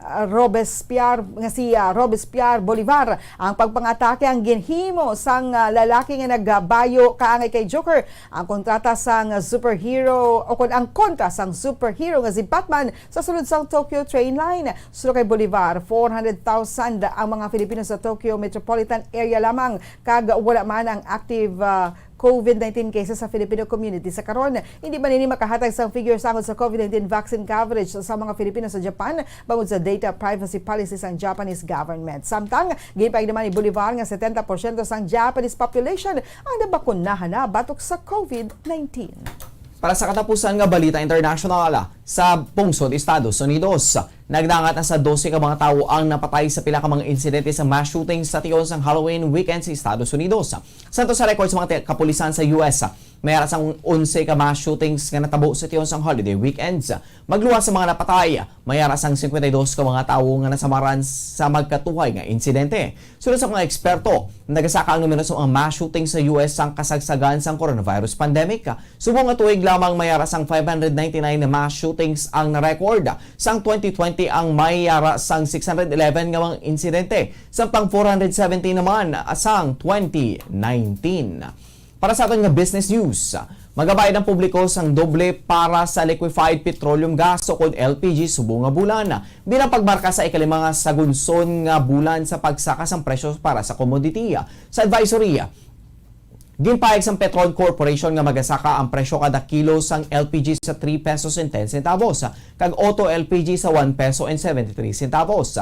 ah, Robespierre, nga si, ah, Robespierre Bolivar ang pagpangatake ang ginhimo sang, ah, lalaki nga nagbayo kaangay kay Joker ang kontrata sang superhero o kon ang kontra sang superhero nga si Batman sa sulod sang Tokyo train line. Suno kay Bolivar, four hundred thousand ang mga Filipino sa Tokyo metropolitan area lamang kag wala man ang active, ah, covid nineteen cases sa Filipino community sa karon. Hindi man ini makahatag sang figure sa angot sa covid nineteen vaccine coverage sa mga Filipino sa Japan bangod sa data privacy policy sang Japanese government. Samtang, ginpahayag naman ni Bolivar nga setenta porsyento sang Japanese population ang nabakunahan na batok sa covid nineteen. Para sa katapusan nga balita international, sa pungsod Estados Unidos, nagdangat na sa dose ka mga tawo ang napatay sa pila ka mga insidente sa mass shooting sa tion sang Halloween weekend sa Estados Unidos. Santo sa record sa mga ti-, kapulisan sa U S, may ara sang onse ka mass shootings nga natabo sa tion sang holiday weekends. Magluwas sa mga napatay, may ara sang cincuenta y dos ka mga tawo nga nasamaran sa magkatuhay nga insidente. Sulod sa mga eksperto, nagasaka ang numero sa mga mass shooting sa U S sang kasagsagan sang coronavirus pandemic. Subong nga tuig lamang, may ara sang five hundred ninety-nine na mass shootings ang na-record. Sang twenty twenty, ang may ara sang six hundred eleven nga mga insidente, samtang four hundred seventeen naman sang twenty nineteen. Para sa aton nga business news, magabayad ang publiko sang doble para sa liquefied petroleum gas o kon L P G subong nga bulan, bilang pagmarka sa ikalima nga sagunson nga bulan sa pagsaka sang presyo para sa commodity. Sa advisory, ginpahayag sang Petron Corporation nga magasaka ang presyo kada kilo sang L P G sa three pesos and ten centavos, kag Otto L P G sa one peso and seventy-three centavos.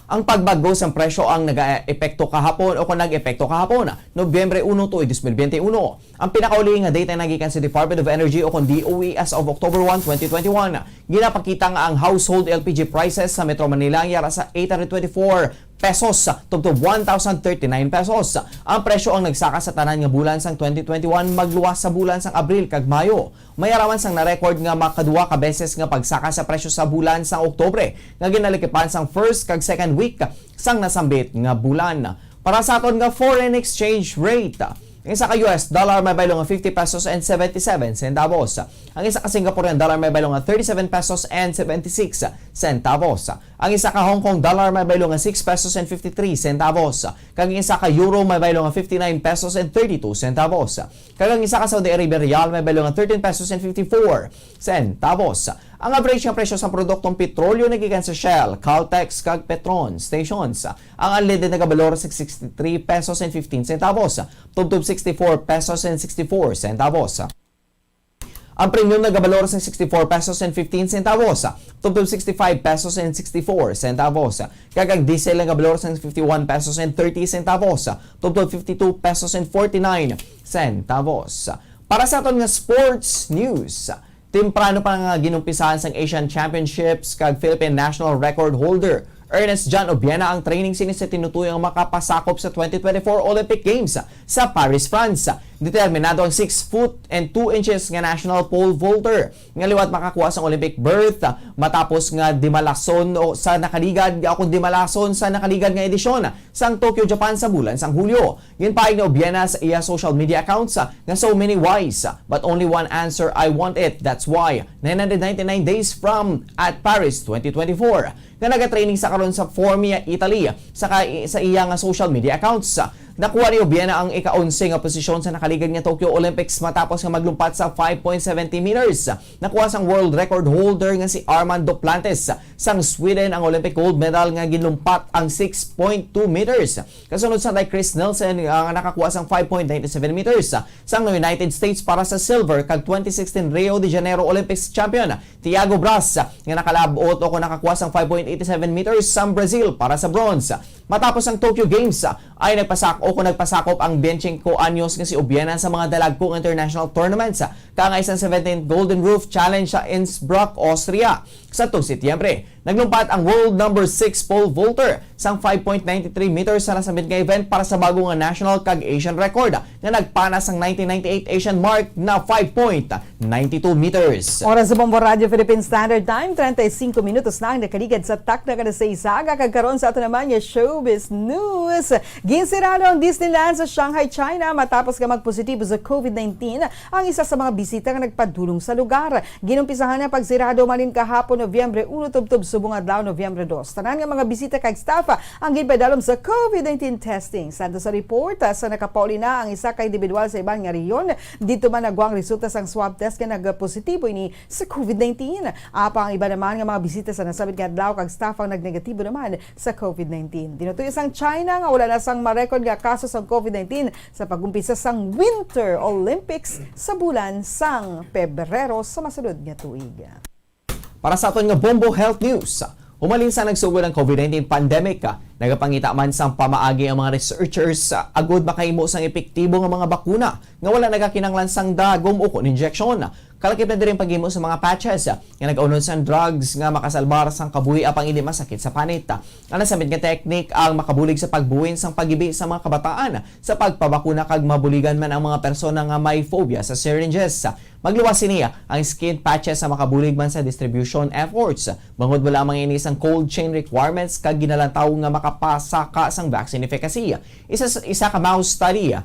Ang pagbag-o sang presyo ang nag-epekto kahapon o kon nag-epekto kahapon, Nobyembre uno, tuig dos mil bente uno. Ang pinakauli nga data nagikan sa Department of Energy o kon D O E as of October one, twenty twenty-one, ginapakita nga ang household L P G prices sa Metro Manila ang yara sa eight hundred twenty-four pesos tubtob one thousand thirty-nine pesos. Ang presyo ang nagsaka sa tanan nga bulan sang twenty twenty-one, magluwas sa bulan sang Abril kag Mayo. May ara man sang na-record nga makadua ka beses nga pagsaka sa presyo sa bulan sang Oktubre nga ginalikipan sang first kag second week sang nasambit nga bulan. Para sa aton nga foreign exchange rate, ang isa ka U S dollar may baylo nga fifty pesos and seventy-seven centavos. Ang isa ka Singaporean dollar may baylo nga thirty-seven pesos and seventy-six centavos. Ang isa ka Hong Kong dollar may baylo nga six pesos and fifty-three centavos. Kag ang isa ka euro may baylo nga fifty-nine pesos and thirty-two centavos. Kag ang isa ka Saudi Arabian riyal may baylo nga thirteen pesos and fifty-four centavos. Ang average nga presyo sa produktong petrolyo nagikan sa Shell, Caltex, kag Petron stations. Ang unleaded nagabalor sa sixty-three pesos and fifteen centavos, tubtob sixty-four pesos and sixty-four centavos. Ang premium nagabalor sa sixty-four pesos and fifteen centavos, tubtob sixty-five pesos and sixty-four centavos. Kag ang diesel nagabalor sa fifty-one pesos and thirty centavos, tubtob fifty-two pesos and forty-nine centavos. Para sa aton nga sports news, temprano pa nga ginumpisahan sang Asian Championships kag Philippine national record holder Ernest John Obiena ang training sini sa tinutuyo nga makapasakop sa twenty twenty-four Olympic Games sa Paris, France. Determinado ang six foot and two inches nga national pole vaulter nga liwat makakuha sang Olympic berth matapos nga dimalason o sa nakaligad, o kon dimalason sa nakaligad nga edisyon sang Tokyo, Japan sa bulan sang Hulyo. Ginpahayag ni Obiena sa iya social media accounts, ah, nga, "So many whys, but only one answer, I want it. That's why nine hundred ninety-nine days from at Paris twenty twenty-four." Nga nagatraining sa karon sa Formia, Italy, sa, ka, sa iya nga social media accounts. Nakuha ni Obiena ang ika-onse nga posisyon sa nakaligad nga Tokyo Olympics matapos nga maglumpat sa five point seventy meters. Nakuha sang world record holder nga si Armand Duplantis sang Sweden ang Olympic gold medal nga ginlumpat ang six point two meters. Kasunod sa kay Chris Nelson, ah, nga nakakuha sang five point nine seven meters sang United States para sa silver kag twenty sixteen Rio de Janeiro Olympics champion Tiago Bras, nga nakalabot o kung nakakuha sang five point eight seven meters sang Brazil para sa bronze. Matapos ang Tokyo Games, ay nagpasak-, o kung nagpasakop ang twenty-five anyos nga si Obiena sa mga dalagko nga international tournaments, kaangay sang seventeenth Golden Roof Challenge sa Innsbruck, Austria. Sa tong Setyembre, naglumpat ang world number six pole vaulter sang five point nine three meters sa nasambit nga event para sa bago nga national kag Asian record nga nagpana sang nineteen ninety-eight Asian mark na five point nine two meters. Oras sa Bombo Radio Philippine Standard Time, treinta y cinco minutos na ang nakaligad sa takna nga nasa isaga, kag karon sa ato naman nga showbiz news. Ginsirado ang Disneyland sa Shanghai, China, matapos nga magpositibo sa covid nineteen ang isa sa mga bisita nga nagpadulong sa lugar. Ginumpisahan ang pagsirado malin kahapon, Nobyembre uno, tubtob subong adlaw, Nobyembre dos. Tanan nga mga bisita kag staff ang ginpadalom sa covid nineteen testing. Santo sa report, ah, sa nakapauli na ang isa ka individual sa iban nga rehiyon, didto man nagwa ang resulta sang swab test nga nagpositibo ini sa covid nineteen. Apang ang iban naman nga mga bisita sa nasambit nga adlaw kag staff ang nagnegatibo naman sa covid nineteen. Tinutoy sang China nga wala na sang marekod nga kaso sang covid nineteen sa pag-umpisa sang Winter Olympics sa bulan sang Pebrero sa masunod nga tuig. Para sa aton nga Bombo Health News, humalin sa nagsugod ang covid nineteen pandemic, nagapangita man sang pamaagi ang mga researchers agud makahimo sang epektibo nga mga bakuna nga wala nagakinahanglan sang dagom ukon injeksyon. Kalakip na diri ang paghimo sa mga patches nga nag-unod sang drugs nga makasalbar sang kabuhi apang indi masakit sa panit. Ang nasambit nga teknik ang makabulig sa pagbuhin sang paghibi sa mga kabataan sa pagpabakuna kag mabuligan man ang mga persona nga may phobia sa syringes. Magluwas sini ang skin patches sa makabulig man sa distribution efforts, bangod wala man ini sang cold chain requirements kag ginalantaw nga makapasaka sang vaccine efficacy. Isa, isa ka mouse study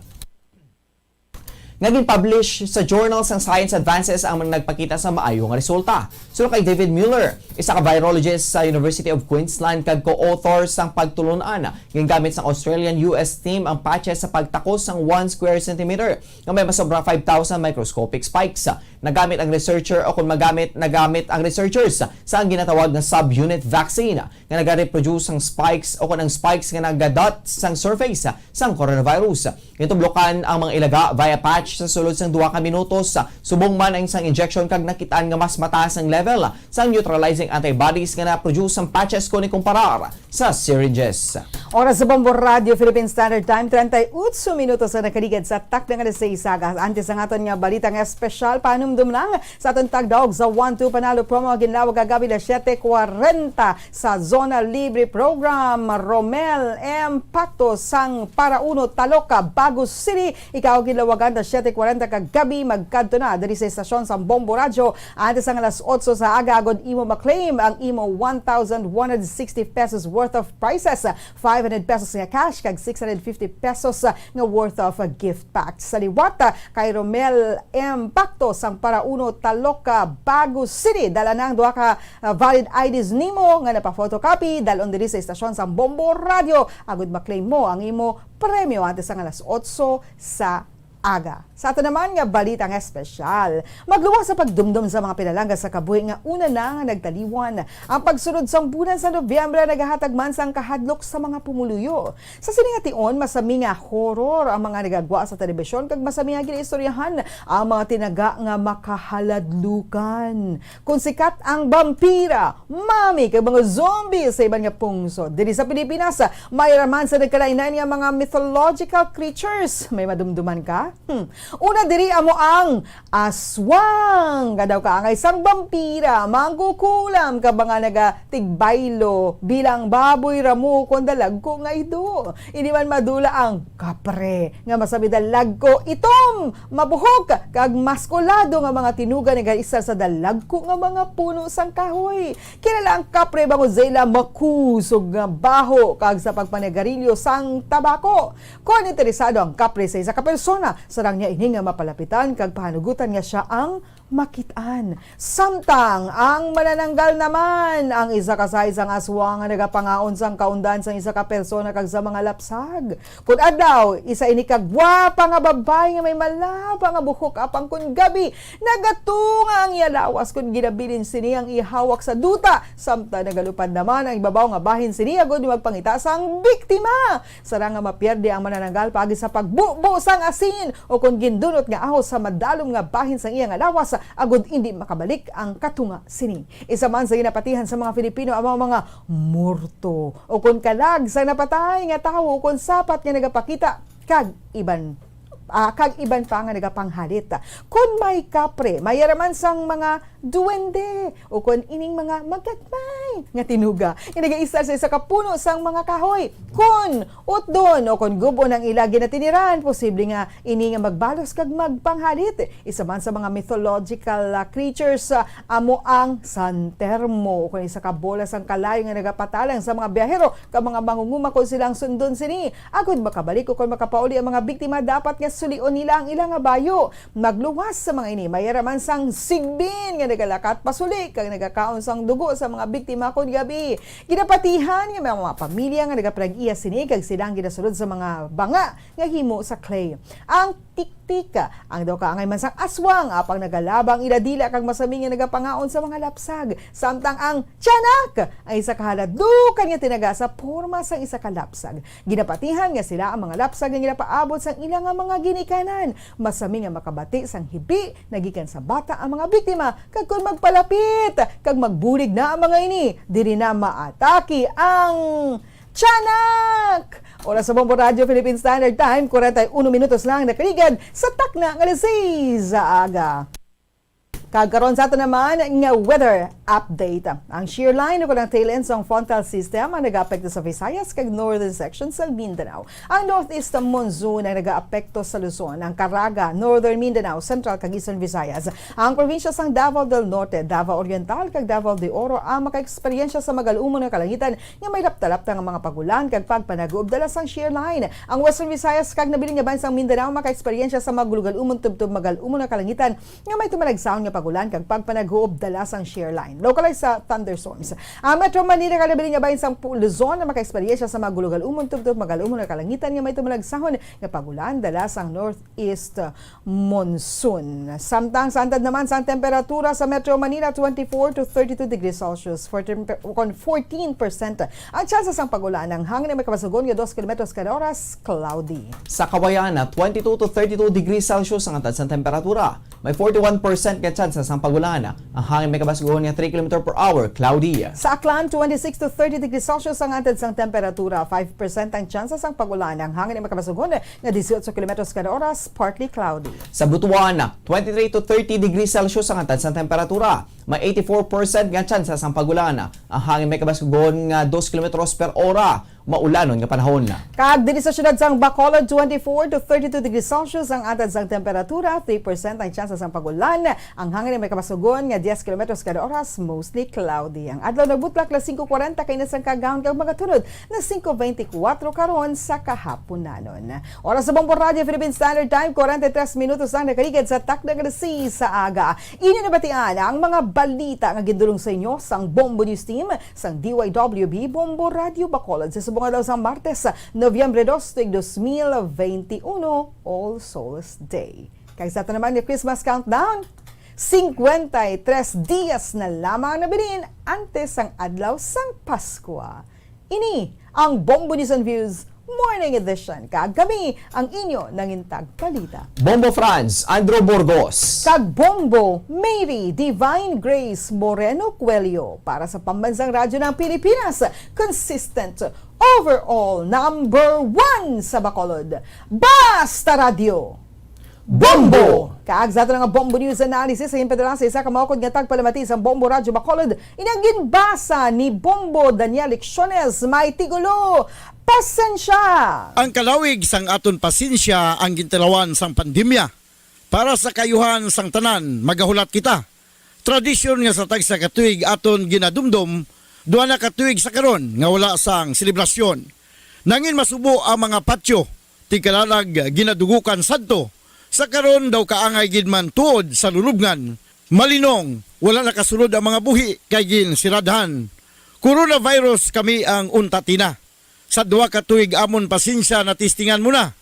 nga gin-publish sa journal sang Science Advances ang nagpakita sa maayo nga resulta. Suno kay David Muller, isa ka virologist sa University of Queensland kag co-author sang pagtulon-an, gingamit sang Australian U S team ang patches sa pagtakos sang one square centimeter nga may masobra five thousand microscopic spikes. Nagamit ang researcher, o kung magamit, nagamit ang researchers sa ang ginatawag nga subunit vaccine nga nagareproduce sang spikes o kung ang spikes nga nagadot sang surface sang coronavirus. Gintublokan ang mga ilaga via patch sa sulod sang duha ka minutos, subong man ang isang injection, kag nakit-an nga mas mataas ang level sang neutralizing antibodies nga na-produce sang patches kon ikumparar sa syringes. Oras sa Bombo Radio Philippine Standard Time, treinta y ocho minutos ang nakaligad sa takna nga alas sais. Antes ang aton nga balita nga espesyal, panumdum lang sa aton tagdaog sa One Two Panalo promo, ginlawag kagabi alas siete kwarenta sa Zona Libre Program. Romel M. Pacto sang Para Uno, Taloca, Bago City, ikaw ginlawagan ta siete kwarenta kagabi, magkadto na diri sa estasyon sa Bombo Radyo antes ang alas otso sa aga, agod imo ma-claim ang imo one thousand one hundred sixty pesos worth of prizes, five hundred pesos nga cash, kag six hundred fifty pesos nga worth of gift pack. Sa liwat, ah, kay Romel M. Pacto sang Para Uno, Taloca, Bago City, dala na ang duha ka, ah, valid I Ds nimo nga napa-photocopy, dal-on diri sa estasyon sa Bombo Radyo agod ma-claim mo ang imo premyo antes ang alas otso sa aga. Sa ato naman nga balita nga espesyal, magluwas sa pagdumdom sa mga pinalangga sa kabuhi nga una na nga nagtaliwan. Ang pagsulod sang bulan sa Nobyembre nagahatag man sang kahadlok sa mga pumuluyo. Sa sini nga tion, masami nga horror ang mga nagagwa sa telebisyon kag masami nga ginaistoryahan ang mga tinaga nga makahaladlukan. Kon sikat ang bampira, mami kag mga zombie sa iban nga pungsod. Diri sa Pilipinas, may ra man sa nagkalain-lain nga mga mythological creatures. May madumduman ka? Hmm. Una diri amo ang aswang. Kadaw kaangay sang bampira, mangkukulam ka ba nga nagatigbaylo bilang baboy ra mo kon dalagko nga ido. Indi man madula ang kapre, nga masami dalagko, itom, mabuhok, kag maskulado nga mga tinuga nagaisal sa dalagko nga mga puno sang kahoy. Kilala ang kapre bangod sa ila makusog nga baho kag sa pagpanagarilyo sang tabako. Kon interesado ang kapre sa isa ka persona, sarang niya ini nga mapalapitan kag pahanugutan nga sia ang makit-an. Samtang ang manananggal naman ang isa ka size sang aswang nga nagapangaon sang kaundan sang isa ka persona kag sa mga lapsag. Kun adlaw, isa ini ka gwapa nga babayi nga may malaba nga buhok, apang kun gabi, nagatunga ang iya lawas kun ginabilin sini ang iya hawak sa duta. Samtang nagalupad naman ang ibabaw nga bahin sini agud magpangita sang biktima. Sarang nga mapierde ang manananggal paagi sa pagbubo sang asin o kon gindunot nga ahos sa madalom nga bahin sang iya nga lawas, agud indi makabalik ang katunga sini. Isa man sa ginapatihan sa mga Filipino ang mga, mga morto o kon kalag sa napatay nga tawo o kon sapat nga nagapakita kag iban, ah, kag iban pa nga nagapanghalit. Kon may kapre, may araman sang mga duwende, o kon ining mga magagmay nga tinuga nga nagaistar sa isa ka puno sang mga kahoy. Kon utdon o kon gub-on ang ila ginatiniran, posible nga ini nga magbalos kag magpanghalit. Isa man sa mga mythological, ah, creatures, ah, amo ang San Telmo, o kon isa ka bola sang kalayo nga nagapatalang sa mga biyahero kag mga mangunguma kon sila ang sundon sini. Agud makabalik o kon makapauli ang mga biktima, dapat nga sulion nila ang ila nga bayo. Magluwas sa mga ini, may araman sang sigbin nga nagalakat pasuli kag nagakaon sang dugo sa mga biktima kon gabi. Ginapatihan nga may mga pamilya nga nagapanag-iya sini kag sila ang ginasulod sa mga banga nga himo sa clay. Ang tiktik, ang daw kaangay man sang aswang, apang nagalaba ang ila dila kag masami nga nagapangaon sa mga lapsag, samtang ang tiyanak, ang isa ka haladukan nga tinaga sa porma sang isa ka lapsag. Ginapatihan nga sila ang mga lapsag nga ginapaabot sang ila nga mga ginikanan. Masami nga makabati sang hibi na gikan sa bata ang mga biktima, kag kon magpalapit kag magbulig na ang mga ini, diri na maatake ang tiyanak. Oras sa Bombo Radyo Philippine Standard Time, kwarenta y uno minutos lang nakaligad sa takna nga alas sais sa aga. Kag karon sa ato naman nga weather update. Ang shear line o ang tail end sang frontal system ang nagaapekto sa Visayas kag northern section sa Mindanao. Ang northeast monsoon ang nagaapekto sa Luzon, ang Caraga, northern Mindanao, central kag eastern Visayas. Ang probinsya sang Davao del Norte, Davao Oriental kag Davao de Oro ang makaeksperyensya sa magal-umon nga kalangitan nga may lapta-lapta nga mga pag-ulan kag pagpanaguob dala sang shear line. Ang western Visayas kag nabilin nga bahin sang Mindanao makaeksperyensya sa magal-umon tubtob magal-umon nga kalangitan nga may tumalagsahon nga pag-ulan kag pagpanaguob dala sang shear line. Localized sa thunderstorms. Ang Metro Manila kag nabilin nga bahin sang pu-, Luzon nga makaeksperyensya sa magal-umon tubtob magal-umon nga kalangitan nga may tumalagsahon nga pag-ulan dala sang northeast monsoon. Samtang sa antad naman sang temperatura sa Metro Manila, twenty-four to thirty-two degrees Celsius, fourteen per-, kon fourteen percent ang tsansa sang pag-ulan. Ang hangin may kabasugon nga dos kilometros kada oras, cloudy. Sa Kawayan, twenty-two to thirty-two degrees Celsius ang antad sang temperatura. May forty-one percent nga tsansa sang pag-ulan. Ang hangin may kabasugon nga three kilometer per hour, cloudy. Sa Aklan, twenty-six to thirty degrees Celsius ang antad sang temperatura, five percent ang tsansa sang pag-ulan. Ang hangin may kabasugon nga dieciocho kilometros kada oras, partly cloudy. Sa Butuan, twenty-three to thirty degrees Celsius ang antad sang temperatura. May eighty-four percent nga tsansa sang pag-ulan. Ang hangin may kabasugon nga dos kilometros per ora. Maulanon nga panahon. Kag diri sa siyudad sang Bacolod, twenty-four to thirty-two degrees Celsius ang antad sang temperatura, three percent ang tsansa sang pag-ulan. Ang hangin may kabasugon nga diez kilometros kada oras, mostly cloudy. Ang adlaw nagbutlak alas singko kwarenta kaina sang kaagahon kag magatunod na singko beintikwatro karon sa kahapunanon. Oras sa Bombo Radyo Philippine Standard Time, kwarenta y tres minutos lang nakaligad sa takna nga alas sais sa aga. Inyo nabatian ang mga balita nga gindulong sa inyo sang Bombo News Team sang D Y W B Bombo Radyo Bacolod sa subong adlaw sang Martes, Nobyembre dos, tuig dos mil veintiuno, All Souls Day. Kag sa ato naman nga Christmas countdown, singkwenta y tres dias na lamang ang nabilin antes sang adlaw sang Paskwa. Ini ang Bombo News and Views Morning Edition, kag kami ang inyo nangintag balita. Bombo Franz, Andrew Burgos. Kag Bombo Mary Divine Grace Moreno Cuello para sa Pambansang Radyo ng Pilipinas, consistent, overall, number one sa Bacolod. Basta Radyo! Bombo! Kag sa ato nga Bombo News Analysis, sa ginpadala sa isa ka maukod nga tagpalamati sang Bombo Radyo Bacolod, ini ang ginbasa ni Bombo Daniel Lecciones, may titulo, Pasensya! Ang kalawig sang aton pasensya ang gintalawan sang pandemya. Para sa kaayuhan sang tanan, magahulat kita. Tradisyon nga sa tagsa ka tuig aton ginadumdom, duha na ka tuig sa karon nga wala sang selebrasyon. Nangin masubo ang mga patio, tigkalalag ginadugukan sadto. Sa karon daw kaangay gid man tuod sa lulubngan, Malinong, wala nakasulod ang mga buhi kay ginsiradhan. Coronavirus kami ang unta tina. Sa duha ka tuig amon pasensya natistingan mo na.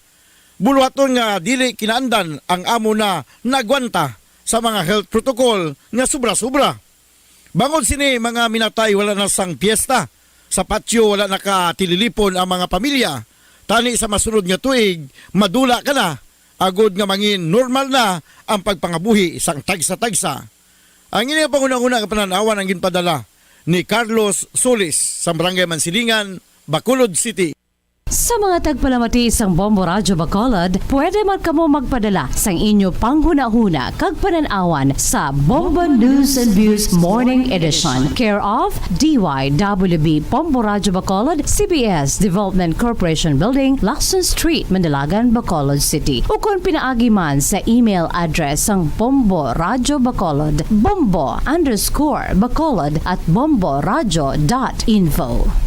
Buluhaton nga dili kinaandan ang amo na nagwanta sa mga health protocol nga sobra-sobra. Bangod sini, mga minatay wala na sang piyesta. Sa patio wala nakatililipon ang mga pamilya. Tani sa masunod nga tuig, madula ka na, agod nga mangin normal na ang pagpangabuhi sang tagsa-tagsa. Ang ini nga panghunahuna nga panan-awan ang ginpadala ni Carlos Solis sa Barangay Mansilingan, Bacolod City. Sa mga tagpalamati sang Bombo Radyo Bacolod, pwede man kamo magpadala sang inyo panghunahuna kag panan-awan sa Bombo News and Views Morning Edition, care of D Y W B Bombo Radyo Bacolod, C B S Development Corporation Building, Lacson Street, Manalagan, Bacolod City, ukon pinaagi man sa email address sang Bombo Radyo Bacolod, bombo underscore bacolod at bomboradyo dot info.